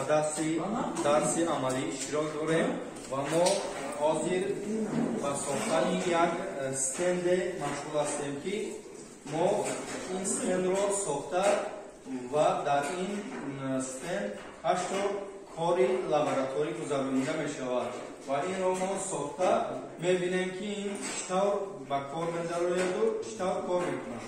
Дарси амалӣ иштирок дорем ва мо ҳозир ба сохтани як стенде машғул ҳастем, ки мо ин стендро сохта ва дар ин стенд ҳашто кори лабораторӣ гузаронида мешавад ва инро мо сохта мебинем, ки ин чӣ тавр ба кор медарояду чӣ тавр кор мекунад.